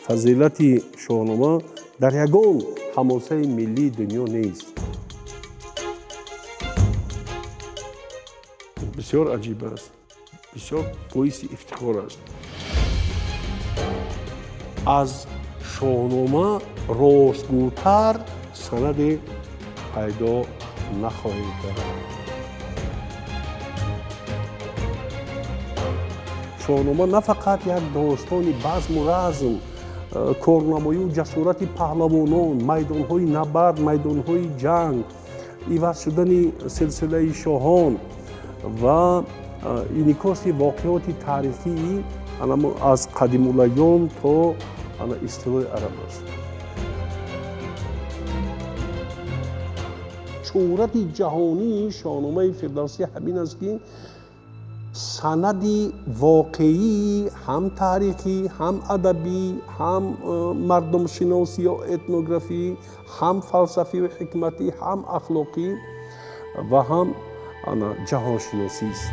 Фазилати Шоҳнома дар ягон ҳамосаи миллии дунё нест. Бисёр аҷиб аст, бисёр боиси ифтихор аст. Аз Шоҳнома ростгӯтар санаде пайдо нахоҳем кард. Шоҳнома на фақат як достони базму разм, корнамоию ҷасорати паҳлавонон, майдонҳои набард, майдонҳои ҷанг, иваз шудани силсилаи шоҳон ва инъикоси воқеоти таърихии аз қадимулайём то истилои араб аст. Шӯҳрати ҷаҳонии Шоҳномаи Фирдавсӣ ҳамин аст, ки санади воқеии ҳам таърихӣ, ҳам адабӣ, ҳам мардумшиносӣ ё этнографӣ, ҳам фалсафию ҳикматӣ, ҳам ахлоқӣ ва ҳам ҷаҳоншиносист.